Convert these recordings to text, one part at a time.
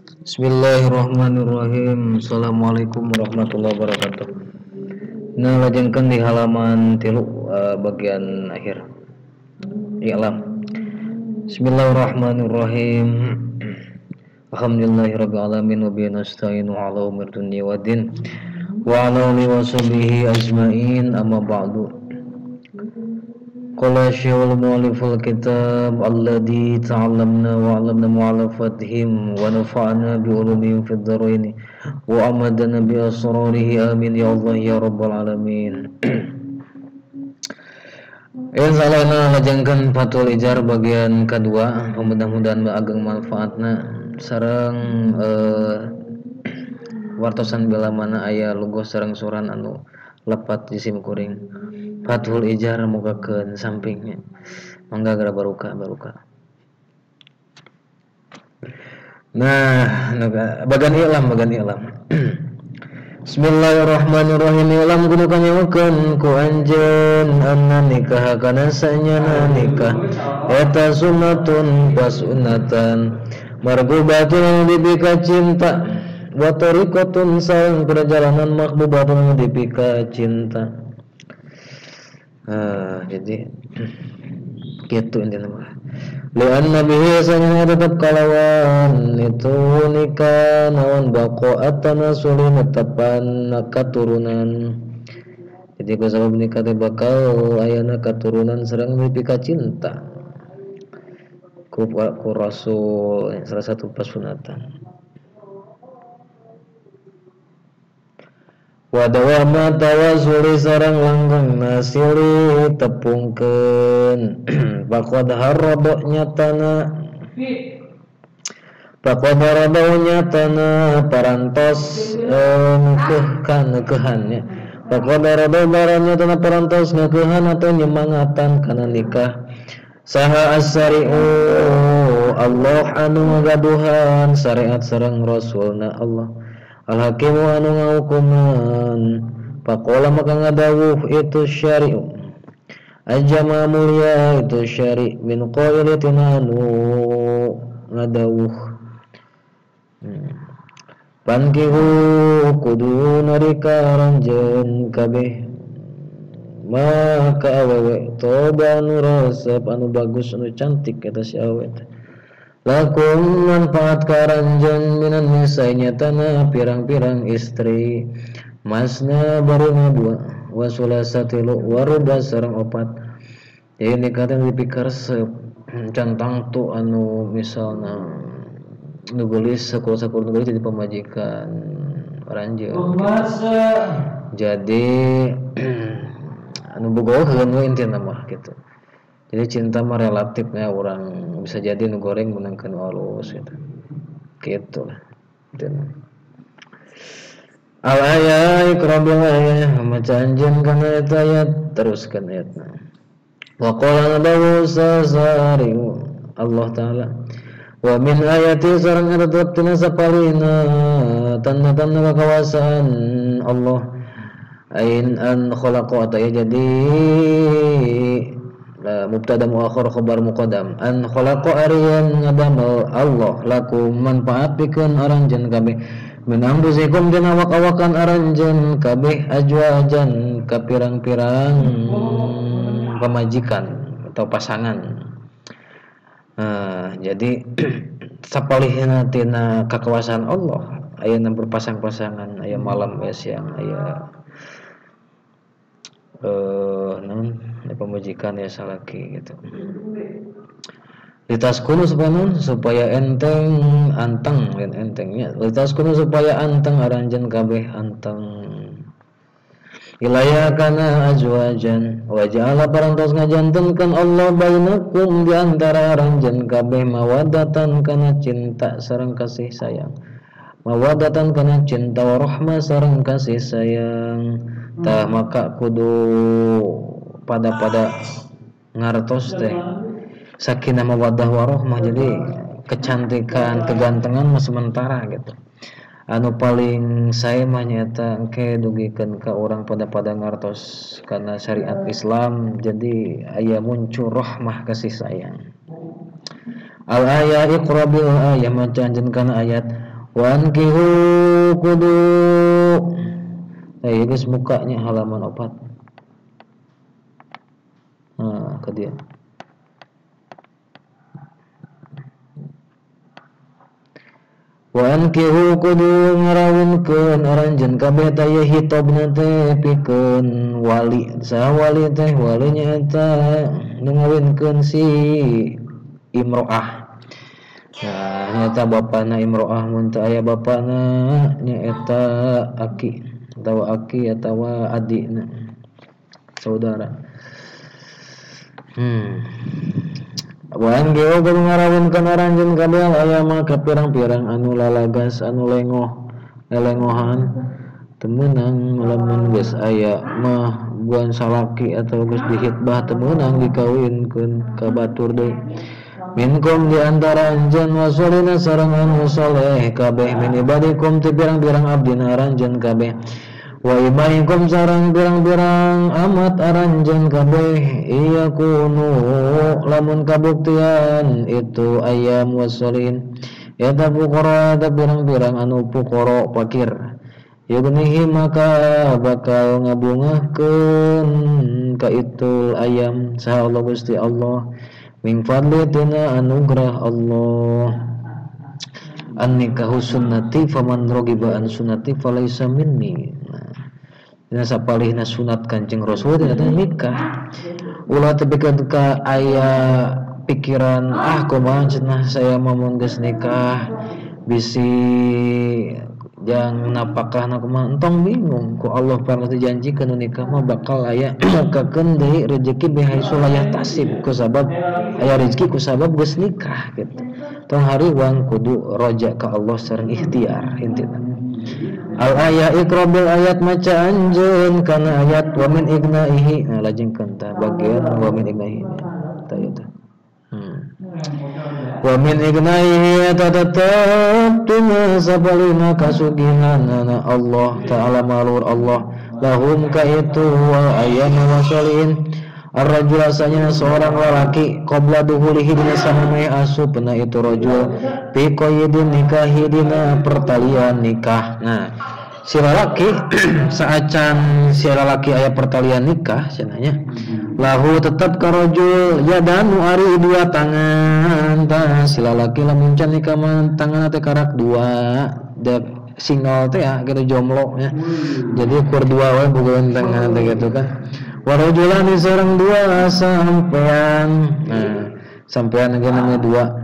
Bismillahirrahmanirrahim. Assalamualaikum warahmatullahi wabarakatuh. Nah, lajengkeun di halaman 3 bagian akhir. I'lam. Bismillahirrahmanirrahim. Alhamdulillahirabbil alamin wa bihi nasta'inu ala umuri dunya waddin wa ala alihi washabihi ajmain, amma ba'du. Qala syekhul mu'alliful kitab alladzi ta'allamna wa 'allamna mu'alafatihim wa nafa'na bi ulumihim fid dharain wa amadana bi asrarihi, amin ya Allah ya rabbal alamin. Insyaallah lajengkeun Fathul Ijar bagian kedua, mudah-mudahan ageng manfaatna sareng wartosan bila mana aya lugoh sareng suran anu lepat di sim kuring. Fathul Ijar mugakeun sampingnya. Mangga geura baruka baruka. Nah, bagian i'lam, bagian i'lam. Bismillahirrahmanirrahim. I'lam kudu kanyawakeun ku anjeun anna nikah kana sanyana nikah eta sunnatun pasunatan margubatun dipika cinta wa tariqatun sareng perjalanan mahbubatun dipika cinta. Jadi gitu intinya mah. Li'anna bihi sanyana tetap kalawan itu nikah naon baqa'at tanasuli netepan katurunan. Jadi ku sabab nikah teh bakal ayana katurunan sareng dipika cinta. Ku Rasul salah satu pasunatan. Wa dawama tawasuli sareng langgeng nasili tepungkeun. Faqad harrada nyatana, faqad harrada nyatana parantos ngeukehan ngeukehan ya. Faqad harrada nyatana parantos ngeukehan atau nyemangatan kana nikah. Saha as-sari'u Allah anu ngagaduhan syariat sareng rasulna Allah. Al-hakimu anu ngahukuman. Faqala maka ngadawuh itu syari'u ajama mulia itu syari' min qailatin anu ngadawuh. Pankihu kudu narika ranjeun kabeh maka awewe toba anu resep anu bagus anu cantik eta si awewe. Lakum manfaat karanjeun minan nisainya tanah pirang-pirang istri masna baruna dua wasulasa tilu waruba sareng opat. Jadi nikah teh dipikir resep cantang tu anu misalna nu geulis sakur-sakur nu geulis jadi pamajikan ranjeun gitu. Jadi anu bogoheun we intina mah gitu. Jadi cinta mah relatifnya, orang bisa jadi nu goreng menangkan alus gitu. Gitu lah. Al ayat iqra bil ayat maca anjeun kana eta ayat teruskan ayatna. Wa qala nadawu sasari Allah taala wa min ayati sareng eta tetep tina sapalina tanda-tanda kekuasaan Allah ain an khalaqa ya, jadi mubtada muakhir khabar muqaddam an khalaqa ariyan ngadamel Allah lakum manfaat pikeun aranjeun kabeh min anfusikum dina awak-awakan aranjeun kabeh ajwajan ka pirang-pirang pamajikan atau pasangan. Nah, jadi sapalihna tina kakuasaan Allah aya berpasang-pasangan, aya malam aya siang, aya non pemajikan ya salaki gitu. Litaskunu supaya non supaya enteng anteng lain entengnya. Litaskunu supaya anteng aranjeun kabeh anteng. Ilaya kana azwajan wa ja'ala parantos ngajantenkeun Allah bainakum di antara aranjeun kabeh mawaddatan kana cinta sareng kasih sayang. Mawaddatan kana cinta wa rahmah sareng kasih sayang. Tah maka kudu pada ngartos teh sakinah mawaddah warohmah, jadi kecantikan kegantengan mah sementara gitu. Anu paling saya mah nyata engke dugikeun ka urang pada ngartos karena syariat Islam, jadi aya muncul rahmah kasih sayang. Al ayat iqra bil ayat maca anjeun kana ayat Wankihu kudu. Nah, ieu geus mukanya halaman 4. Nah, ke dia. Wankihu kudu ngarawinkeun aranjeun kabeh teh hitobna teh pikeun wali. Saha wali teh? Walinya eta nu ngawinkeun si imro'ah. Nah, nyata bapana imro'ah mun teu aya bapana nyaeta aki atawa aki atawa adina saudara. Wan geo kudu ngarawinkeun aranjeun kabeh aya mah ka pirang-pirang anu lalagas anu lengoh lelengohan teu meunang lamun geus aya mah buan salaki atawa geus dihitbah teu meunang dikawinkeun ka batur deui. Minkum di antara anjeun wasolina sareng anu soleh kabeh min ibadikum ti pirang-pirang abdina aranjeun kabeh wa ibaikum sareng pirang-pirang amat aranjeun kabeh iya kunu lamun kabuktian itu ayam wasolin eta fuqara eta pirang-pirang anu fuqara fakir yugnihi maka bakal ngabungahkeun ka itu ayam saha Allah Gusti Allah min fadli tina anugerah Allah. An nikahu sunnati faman rogiba an sunnati falaisa minni. Nah, dina sapalihna sunat Kanjeng Rasul dina nikah. Ulah tepikeun ka aya pikiran ah kumaha cenah saya mah mun geus nikah bisi jang napakahna kumaha entong bingung ku Allah pernah dijanjikeun nikah mah bakal aya mukakeun deui rezeki bihaitsu la yahtasib ku sabab aya rezeki ku sabab geus nikah gitu. Tong hariwang kudu roja ka Allah sareng ikhtiar intina. Al ayat iqrabil ayat maca anjeun kana ayat wa min ignaihi. Nah lajengkeun tah bagian wa min ignaihi tah ieu tah. Wa min ignaihi tetep tina sabalina kasugihanana Allah ta'ala malur Allah lahum ka itu wa ayyam wa solihin. Ar-rajul asanya seorang lelaki qabla duhulihi dina samameh asupna itu rajul fi qaidin nikahi dina pertalian nikah. Nah, si lalaki saacan si lalaki aya pertalian nikah cenahnya lahu tetap ka rajul yadanu ari dua tangan. Tah si lalaki lamun can nikah mah tanganna teh karak dua single teh ya gitu jomblo nya. Jadi kur dua we bogoan tangan teh gitu kan. Warajulani sareng dua sampean. Nah, sampean ge namanya dua.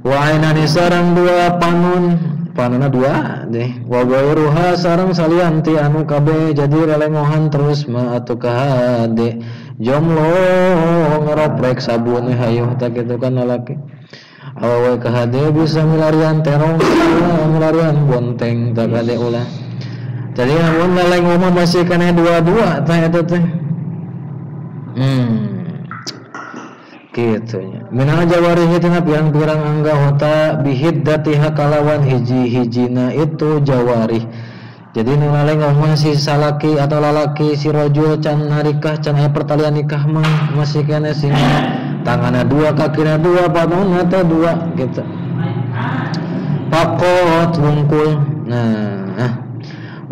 Wa ainani sareng dua panun, panunna dua deh. Wa gairuha sareng salian ti anu kabeh jadi relengohan terus mah atuh kahade. Jomblo ngeroprek sabun hayu tah kitu kan lalaki. Awewe kahade bisa milarian terong, milarian bonteng tah kade ulah. Jadi lamun lelenggoh mah masih keneh dua-dua tah eta teh. Gitu nya. Minal jawarihi tina pirang-pirang anggota bihiddatiha kalawan hiji-hijina itu jawarih. Jadi nu lalenggoh mah si salaki atau lalaki si rajul can narikah can aya pertalian nikah mah masih keneh sing tanganna dua, kakina dua, panonna teh dua gitu. Pakot wungkul. Nah,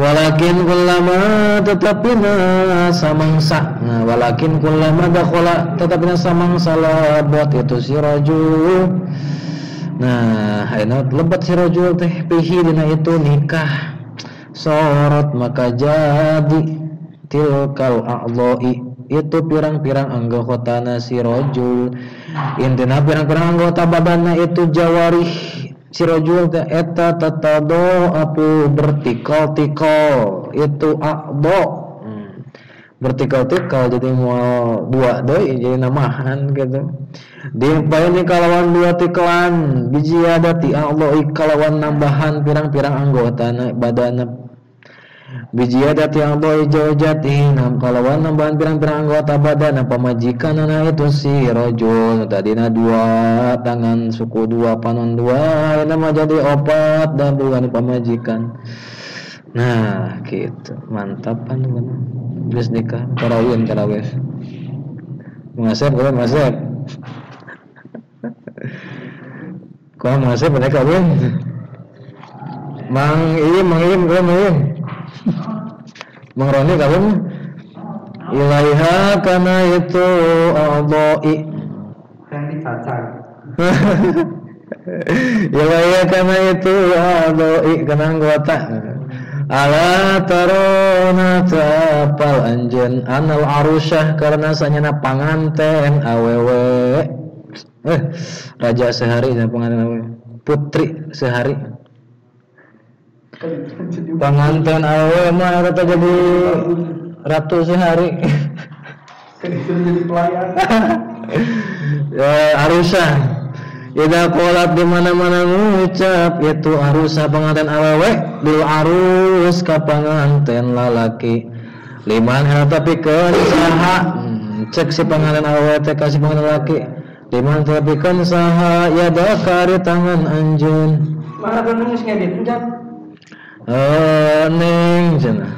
walakin kullama tetapina samangsa. Nah, walakin kullama dakhala tetapina samangsa lebat itu si rajul. Nah, ayeuna lebat si rajul teh pihi dina itu nikah. Sorot maka jadi tilkal a'dha'i itu pirang-pirang anggotana si rajul. Intina pirang-pirang anggota badanna itu jawarih si rajul teh eta tatado apu bertikal-tikal itu a'dha. Bertikal-tikal jadi moal dua deui jadi namahan gitu. Dipaini kalawan dua tikelan biji adati a'dha kalawan nambahan pirang-pirang anggotana badanna. Biji adati a'dha jaujatihi nam kalawan nambahan pirang-pirang anggota badanna pamajikanana itu si rajul. Tadina dua tangan suku dua panon dua ayeuna mah jadi opat dan bukan pamajikan. Nah, gitu. Mantap kan teman. Geus nikah, tarawih tarawih. Mengasep kalau mengasep. Kalau mengasep mereka kawin. Mang Iim, Mang Iim, Mang Iim. Mang Roni kawin ilaiha kana itu a'dha'i yang dicacar. Ilaiha kana itu a'dha'i kana anggota. Ala tarona tapal anjeun anal arusyah karena sanyana panganten awewe. Raja sehari dan pengantin awewe. Putri sehari. Pengantin awewe mah eta jadi ratu sehari. Jadi pelayan. Ya, arusah. Ida qolat di mana-mana ngucap itu arusah pengantin awewe bil arus ka panganten lalaki. Liman tapi pikeun saha? Cek si pengantin awewe teh ka si pengantin lalaki. Liman tapi pikeun saha yadaka ari tangan anjeun. Mana geus ngedit encan? Neng cenah.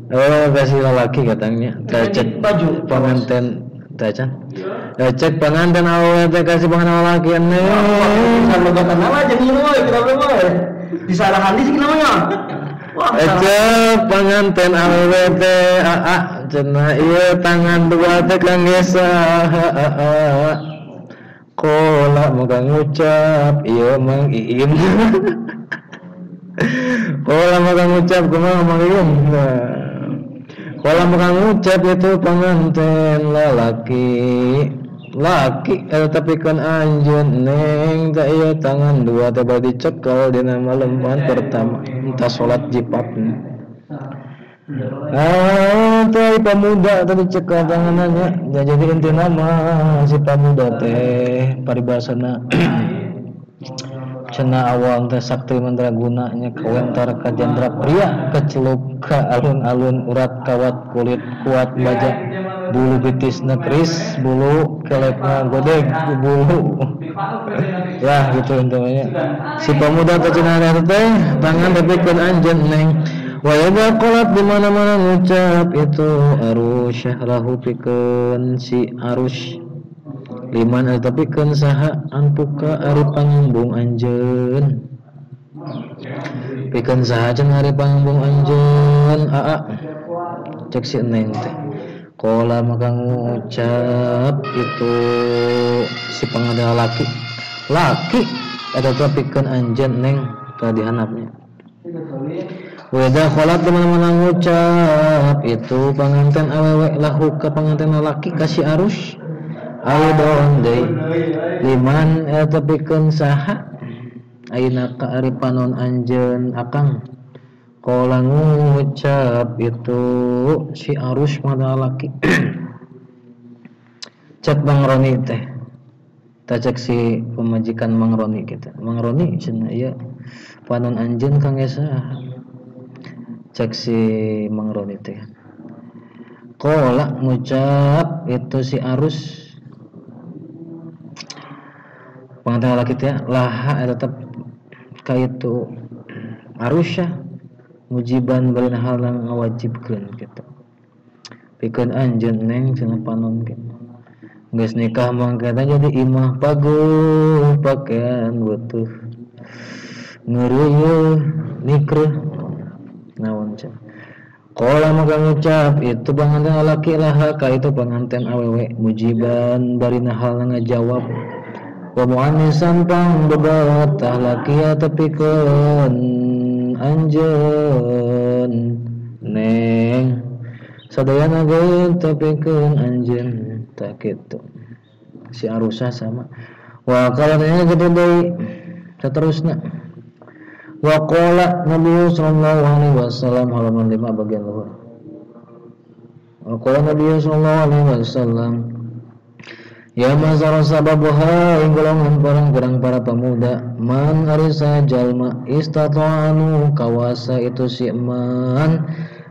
Oh, kasih lalaki katanya. Cek baju pengantin teh can. Cek pengantin awewe teh kasih pengantin lalaki neng. Salogatan nama jadi euy, kenapa euy? Disalahan di sih namanya. Cek pengantin awewe teh aa cenah ieu tangan dua teh kangge saha. Kola maka ngucap ieu Mang Iim. Kola maka ngucap kumaha Mang Iim. Kola maka ngucap itu pengantin lalaki. Laki tapi kan anjeun neng teh ieu tangan dua teh bade dicekel dina malempan pertama entah salat jipatna. Teh pemuda teh dicekel tanganna nya. Jadi intina mah si pemuda teh paribasana cenah awal teh sakti mandraguna nya kawentar ka jandra pria kecelup ka alun-alun urat kawat kulit kuat baja bulu betisna keris bulu kelekna godeg bulu ya gitu intinya si pemuda teh cenah teh tangan tepikeun anjeun neng wa idza qalat di mana-mana ngucap itu arusyah lahu pikeun si arus liman tepikeun saha anpuka ari pangembung anjeun pikeun saha cenah ari pangembung anjeun aa cek si neng teh. Kola maka ngucap itu si pengantin laki laki ada tepikeun anjeun neng ka dihanapnya. Weda kholat dimana-mana ngucap itu pengantin awewe lahu ka pengantin laki kasih arus ayo deui liman tepikeun saha ayeuna ka ari panon anjeun akang. Kola ngucap itu si arus mana laki. Cek Bang Roni teh. Ta cek si pemajikan Mang Roni kita. Mang Roni cenah ieu panon anjeun kang saha. Cek si Mang Roni teh. Kola ngucap itu si arus pengantin laki teh laha tetep ka itu arusya mujiban balina hal nang ngawajibkeun kitu. Pikeun anjeun neng cenah panon kitu. Geus nikah mangkana jadi imah paguh pakaian butuh ngeureuh nikreuh naon cenah. Qala maka ngucap itu panganten lalaki laha ka itu panganten awewe mujiban barina hal ngajawab wa muannisan pang bebatah laki tepikeun anjeun neng sadayana ge tepikeun anjeun tak kitu si arusah sama wa qala kitu deui saterusna wa qala Nabi sallallahu alaihi wasallam halaman 5 bagian luhur wa qala Nabi sallallahu alaihi wasallam ya mazara sababuha ing golongan pirang-pirang para pemuda man arisa jalma istata'anu kawasa itu si man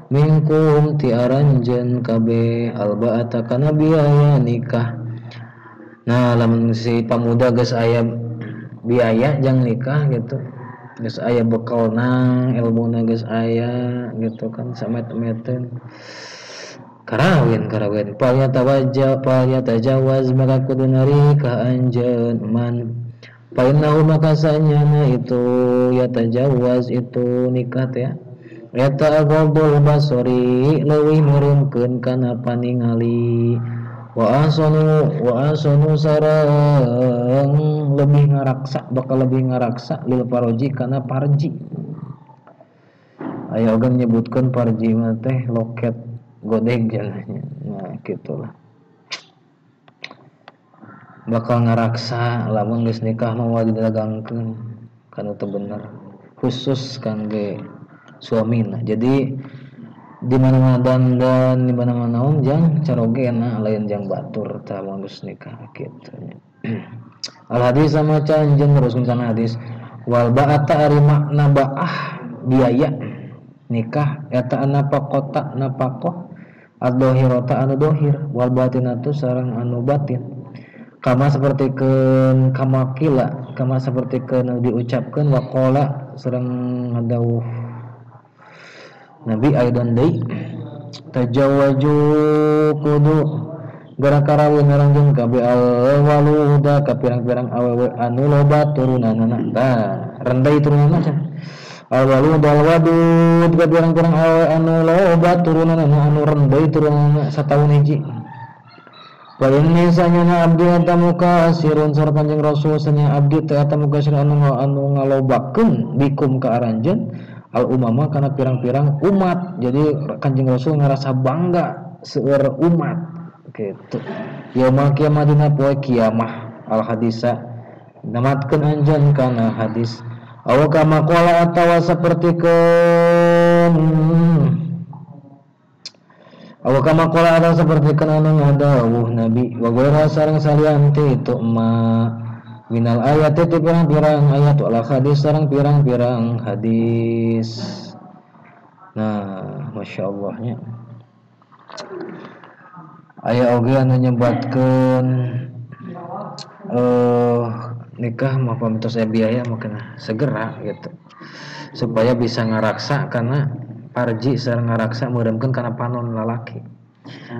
minkum ti aranjeun kabeh albaata kana biaya nikah. Nah lamun si pemuda geus aya biaya jang nikah gitu geus aya bekalna ilmuna geus aya gitu kan samet-meten karawin karawin pal yatajawaz maka kudu nari ka anjeun man Fa innahu maka sanyana itu yatajawaz itu nikah teh eta aghdul basari leuwih meureumkeun kana paningali wa ahsanu sareng lebih ngaraksa bakal lebih ngaraksa lil paroji kana parji. Aya oge nyebutkeun parji mah teh loket godeg cenah. Nah gitulah. Bakal ngaraksa lamun geus nikah mah moal didagangkeun kana teu bener khusus kangge suamina. Jadi di mana-mana dandan, di mana-mana naon jang carogena lain jang batur tah mun geus nikah kitu nya. Al hadis sama canjen teruskeun kana hadis wal ba'ata ari makna ba'ah biaya nikah eta nafaqata nafaqah ad-dhahirata anu dhahir wal batinatu sareng anu batin. Kama sapertikeun kamakila kama sapertikeun diucapkeun waqala sareng ngadawuh Nabi aidan deui tajawwaju kudu gara karawin aranjeun kabeh al waluda ka pirang-pirang awewe anu loba turunanana tah rendai turunanana cenah al waluda al wadud ka pirang-pirang awewe anu loba turunanana anu rendai turunanana sataun hiji. Wa inni sanyana abdi eta mukasirun sareng Kanjeng Rasul sanya abdi teh eta mukasir anu ngalobakeun bikum ka aranjeun al umama kana pirang-pirang umat. Jadi Kanjeng Rasul ngerasa bangga seueur umat gitu. Yaumul kiamah dina poe kiamah al hadisa namatkeun anjeun kana hadis aw kama qala atawa sapertikeun aw kama qala atawa sapertikeun anu ngadawuh Nabi wa ghaira sareng salian ti itu ma minal ayat itu pirang-pirang ayat wal hadis sareng pirang-pirang hadis. Nah, masya Allahnya aya oge anu nyebatkeun nikah mah pamitos aya biaya mah segera gitu supaya bisa ngaraksa karena parji sareng ngaraksa meureumkeun kana panon lalaki.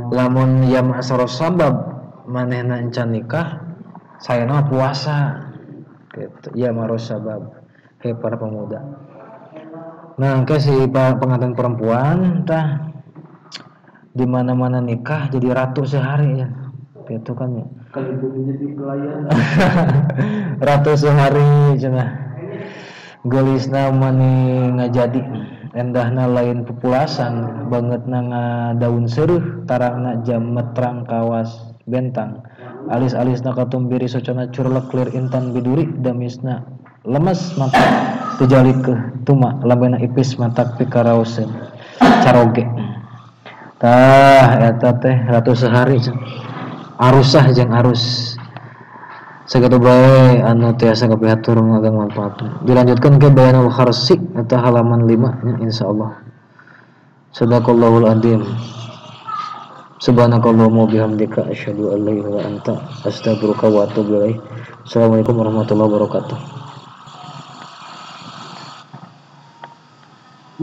Lamun ya ma'asara sabab manehna encan nikah sayana puasa gitu ya maros sabab hei para pemuda. Nah ke si pengantin perempuan tah di mana-mana nikah jadi ratu sehari ya gitu kan ya kalau jadi pelayan ratu sehari cenah geulisna mani ngajadi endahna lain pupulasan bangetna ngadaun seureuh tarangna jam metrang kawas bentang alis-alisna katumbiri socona curlek lir intan biduri damisna lemes mata teu tuma lambena ipis matak pikaraoseun caroge. Tah eta teh ratu sehari arusah jeung arus sakitu bae anu tiasa kapihatur ngagang manfaat. Dilanjutkan ke bayanul kharsi eta halaman 5 nya insyaallah. Sadaqallahul adzim. Subhanakallahumma bihamdika asyhadu an la ilaha illa anta astaghfiruka wa atubu ilaik. Assalamualaikum warahmatullahi wabarakatuh.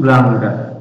Ulang enggak?